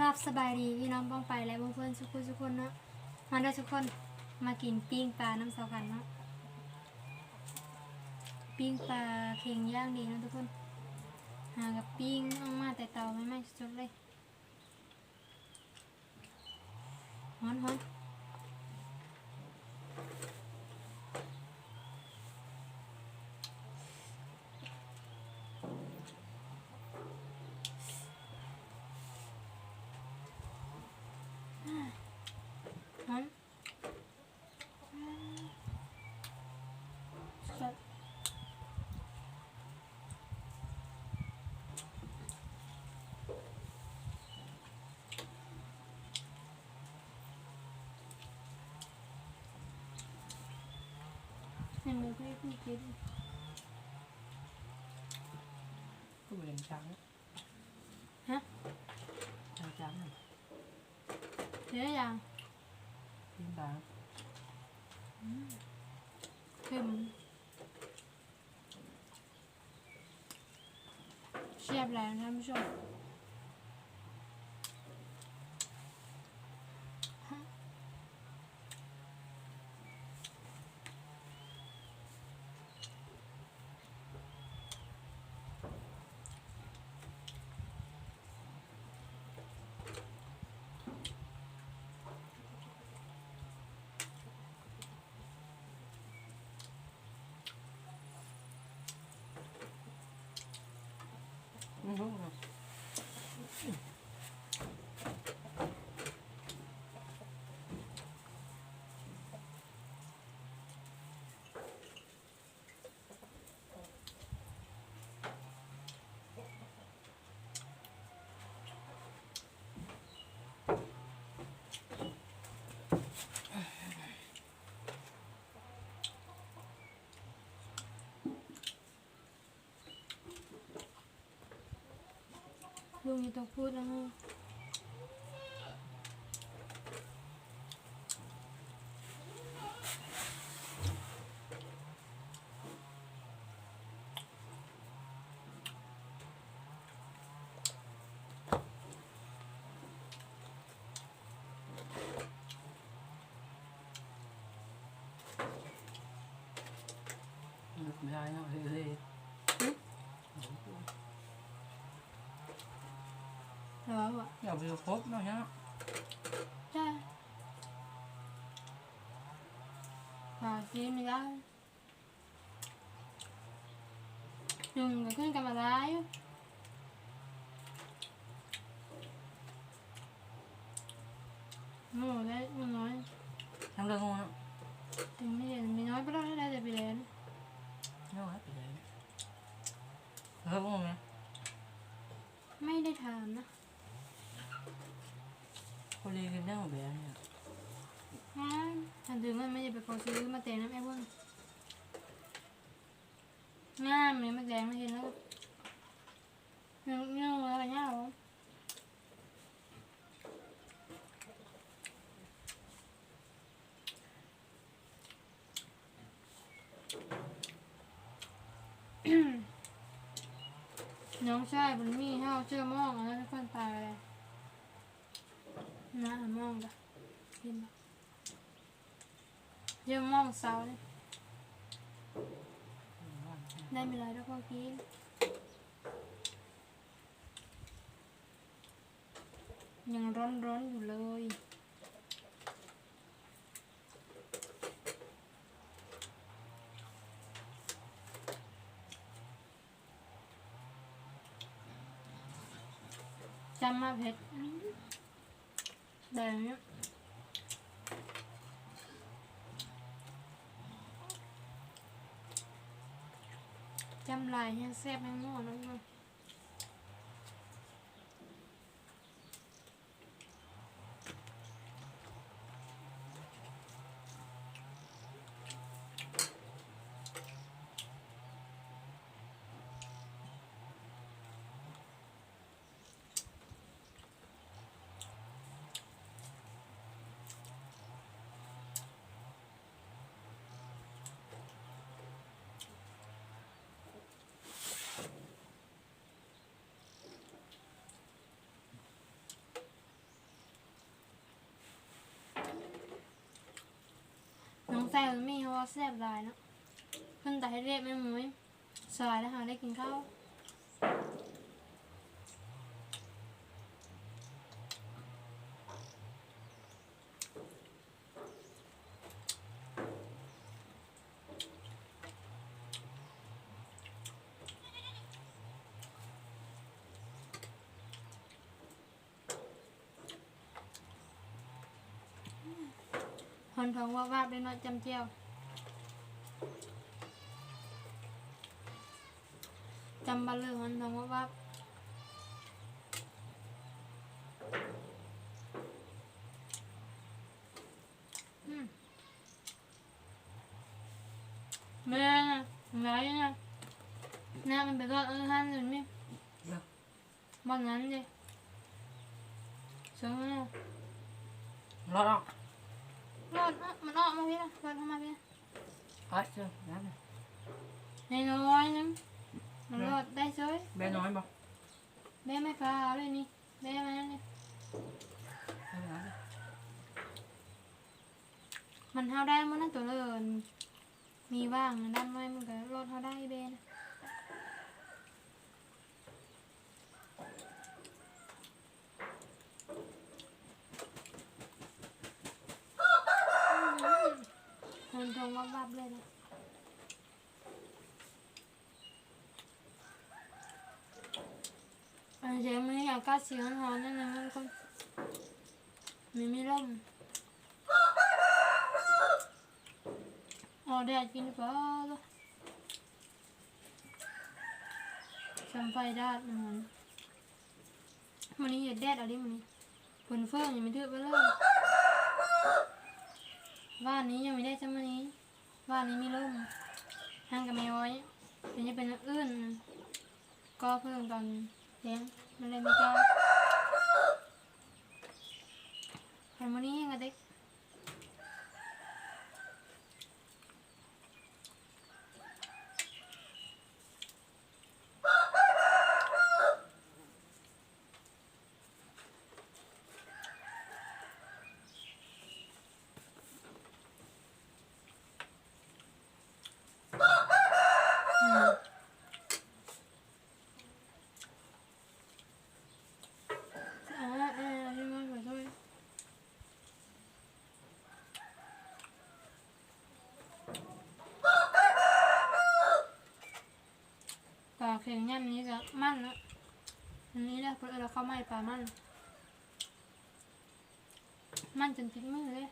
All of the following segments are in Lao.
ຄັບ ສະບາຍດີພີ່ນ້ອງປ້ອງປາຍ ແລະ ເພື່ອນໆ ສຸກຜູ້ສຸກຄົນເນາະ. ມາເດີທຸກຄົນ ມາກິນປີ້ງປານຳສາວຂັນເນາະ. ປີ້ງປາເຄັງຢ່າງດີເນາະທຸກຄົນ. ຫາກັບປີ້ງອອກມາແຕ່ເຕົາໃໝ່ໆ ສົດໆ ເລີຍ. ຮ້ອນໆ. ຮ້ອນ. ຍັງບໍ່ໄດ້ກິນ. ຄືບໍ່ໄດ້ຈານ. ຮະ? ຈານ ເຮັດຫຍັງ? ກິນປາ. ອືມ ເຄັມ. ແຊບຫຼາຍທ່ານຜູ້ຊົມ. ລຸງຢູ່ຕົງພູດແລ້ວ. ເລີຍເນາະ ເຮີ້ຍ ຮຶ? ແລ້ວບໍ່? ຢ່າໄປຄົບເນາະ ຮະ ຈ້າ ຫາກິນໄດ້. ຍຸງກໍຂຶ້ນກັນມາຫຼາຍຢູ່. ໂອ້ ໄດ້ໜູນ້ອຍ ທຳເລື່ອງໂຫເນາະ ເຖິງມີ ມີນ້ອຍບໍ່ໄດ້ ໄດ້ແຕ່ໄປແລ່ນ ນ້ອຍໄປແລ່ນ ເອີ ບໍ່ແມ່ນ ໄມ່ໄດ້ຖາມນະ ພໍດີກິນໄດ້ໝົດແບບນີ້ ອາ ຄັນຖືເງິນມາ ຢ່າໄປຂໍຊື້ມາແຕ່ງນຳແອບເບິ່ງ. ງາມເລີຍ ໝາກແດງມາເຫັນແລ້ວ ຍັງ ຍັງເລີຍຍາວ. ນ້ອງຊາຍເພິ່ນມີເຮົາເຈີມອງ ອັນນັ້ນເພິ່ນໄປແລ້ວ ໜ້າມອງກະເຫັນບໍ່? ເຢີມມອງເຊົ້ານີ້ ໄດ້ມີຫຼາຍດອກພໍກິນ ຍັງຮ້ອນໆຢູ່ເລີຍ. ຈ້ຳມາເຜັດ ອືມ ແດງນີ້ ຈ້ຳຫຼາຍແຮງແຊບແຮງນົວເນາະ. ແຕ່ໝີ່ເຮົາວ່າແຊບຫຼາຍເນາະ. ເພິ່ນຕາເຮັດວຽກແມ່ນໝຸ້ຍ ສາຍແລ້ວຫາໄດ້ກິນເຂົ້າ. ຮ້ອນທ້ອງວາບໆ ເດ້ເນາະ ຈ້ຳແຈ່ວ ຈ້ຳບັກເລີ ຮ້ອນທ້ອງວາບໆ. ອືມ ແມ່ນນະ ຫຼາຍນະ ນ້ຳມັນໄປລອດເອົາຫັ້ນຢູ່ນີ້ ເອີ ບ່ອນນັ້ນເດ້ ເຊິ່ງ ລອດອອກ ລອດອອກ ມັນອອກມາພີ້ນະ ລອດເຂົ້າມາພີ້ນະ ອາ ເຊິ່ງນັ້ນນະ ນ້ອຍໆ ໜຶ່ງ ມັນລອດໄດ້ເຊີຍ. ແບ້ນ້ອຍບໍ່? ແບ້ໄມ້ຟ້າເອົາເລີຍນີ້ ແບ້ມານັ້ນນີ້ ເອົາມາ ມັນເຮົາໄດ້ໝົດນະ ຕົວເລີນ ມີຫວ່າງດ້ານໄມ້ ມັນກໍລອດເຮົາໄດ້ເບນະ. ມັນທ້ອງວັບໆ ເລີຍນະ. ອັນເດ ມື້ນີ້ອາກາດຊິຮ້ອນໆ ໜ້ອຍໜຶ່ງທຸກຄົນ ມີ ມີລົມ ອອກແດດກິນດີກວ່າ ສ່ຳໄຟດາດມັນ. ມື້ນີ້ແດດເອົາເດ້ມື້ນີ້ ຝົນເຟີ້ງຍັງບໍ່ຖືກວ່າເລີຍ ວານນີ້ຍັງມີແດດຊ່ຳມື້ນີ້. ວານນີ້ມີລົມ ຫັ້ນກໍແມ່ນວ່າ ເປັນຫຍັງເປັນອັນອື່ນ ກໍເພິ່ງຕອນແລງ ມັນເລີຍມີແດດ ແຕ່ມື້ນີ້ຍັງກະເດັກ. ປາເຂັງຍາມນີ້ກະມັນເນາະ ອັນນີ້ແຫຼະເພິ່ນເອີ້ນວ່າເຂົ້າໃໝ່ປາມັນ ມັນຈົນຕິດມືເດ້.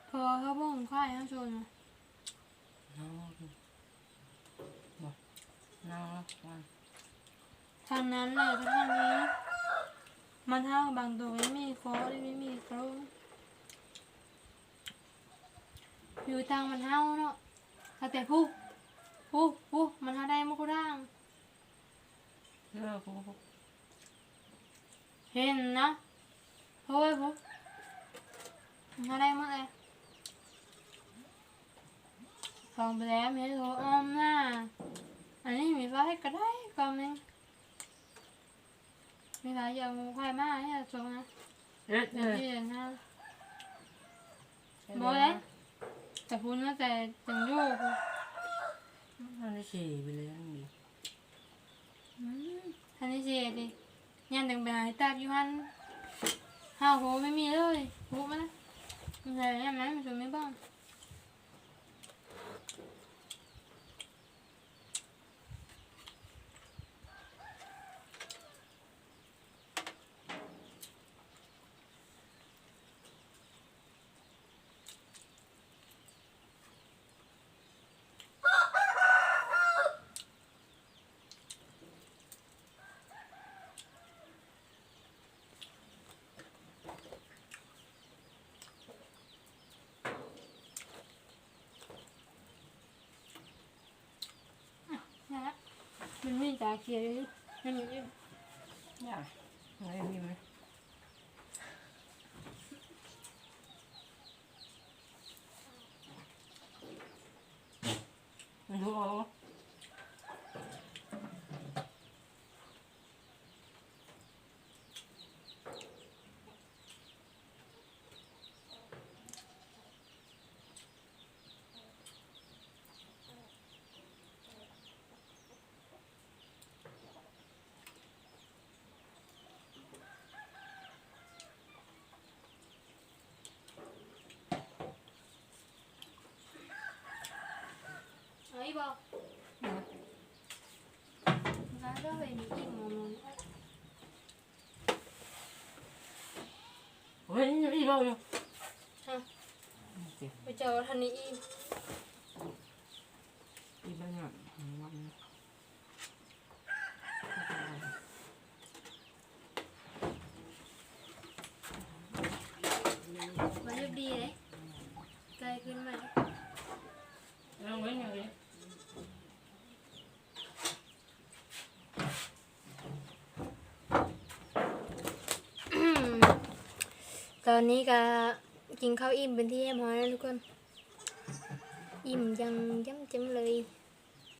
ພໍເຮົາບໍ່ຫຸງຂ້າວໃຫ້ເຮົາໂຊນະ ທາງນັ້ນແຫຼະ ທາງນີ້ ມັນເຮົາບາງໂຕຍັງມີຄໍ ຍັງມີໂຄງ ຢູ່ທາງມັນເຮົາເນາະ ຕັ້ງແຕ່ພຸ້ນ ພຸ້ນ ພຸ້ນ ມັນເຮົາໄດ້ໝົດທຸກທາງ. ເອີ ເຫັນນະ ໂອ້ຍ ເຮົາໄດ້ໝົດເລີຍ ຂອງແບມເຫັນໂຫອ້ອມໜ້າ ອັນນີ້ມີໄວ້ກໍໄດ້ ກໍມີ ມີຫຼາຍຢ່າງ ໄວ້ມາໃຫ້ເຮົາຊົມນະ ເຮັດເລີຍ ເຮັດເລີຍນະ. ບໍ່ແລ້ວ ແຕ່ພຸ້ນມາແຕ່ຈັ່ງຢູ່ພຸ້ນ ມັນຊິເສໄປເລີຍ ອືມ ອັນນີ້ຊິເສຕິ ຢ້ານຈັ່ງໄປຫາຕາກຢູ່ຫັ້ນ ຫາໂຫໄມ່ມີເລີຍ ໂຫມານະ ແລ້ວຍາມນັ້ນມັນຊິມີບໍ່. ຕາຂຽວຢູ່ ໃຫ້ມັນອີກ ຢ່າ ໃຫ້ມັນອີກ ເອົາອີກບໍ່? ອືມ ລາວເຈົ້າໄປມີອີກໝໍໜຶ່ງ. ໂອ້ຍ ຍັງອີກເວົ້າຢູ່ ຮະ ໄປເຈົ້າທັນໄດ້ອີກ ອີກແລ້ວເນາະ ວ່າເຮັດດີເດ້ ໃກ້ຂຶ້ນມາ ເອົາເບິ່ງເອົາເດ້. ຕອນນີ້ກະກິນເຂົ້າອີ່ມເປັນທີ່ຮຽບຮ້ອຍແລ້ວທຸກຄົນ ອີ່ມຢ່າງຢ້ຳເຈັມເລີຍ.